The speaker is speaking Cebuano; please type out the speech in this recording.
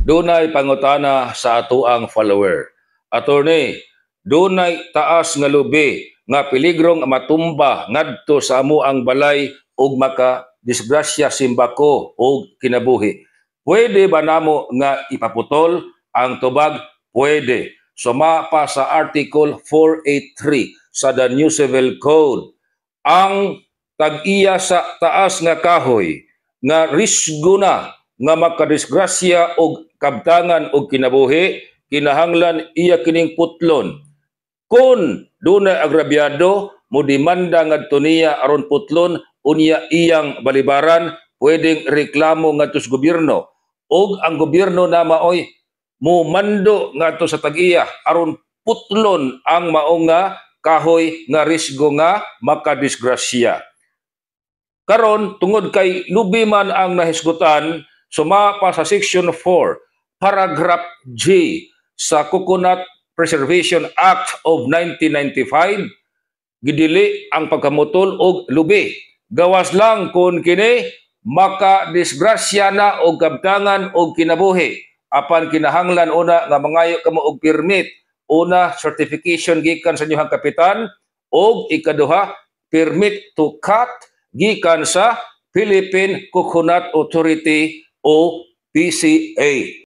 Dunay pangutana sa atoang follower. "Attorney, dunay taas nga lubi nga piligrong matumba ngadto sa amoang balay ug maka disgrasya simbako og kinabuhi. Pwede ba namo nga ipaputol?" Ang tubag, pwede. Suma pa sa Article 483 sa the New Civil Code. Ang tag-iya sa taas nga kahoy nga risgo na nga makadisgrasya og kabtangan og kinabuhi, kinahanglan iya kining putlon. Kung dunay agrabyado mo demanda ngadto niya aron putlon, unya iyang balibaran, pwedeng reklamo ngadto sa gobyerno ug ang gobyerno na maoy mumando ngadto sa tag-iya aron putlon ang mao nga kahoy nga risgo nga makadisgrasya. Karon, tungod kay lubi man ang nahisgutan, suma pa sa Section 4, Paragraph G sa Coconut Preservation Act of 1995, gidili ang pagkamutol og lubi. Gawas lang kung kini makadisgrasya na og kabtangan og kinabuhi. Apan kinahanglan una nga mangayo kamo og permit. Una, certification gikan sa inyong kapitan og ikaduha, permit to cut gikan sa Philippine Coconut Authority o PCA.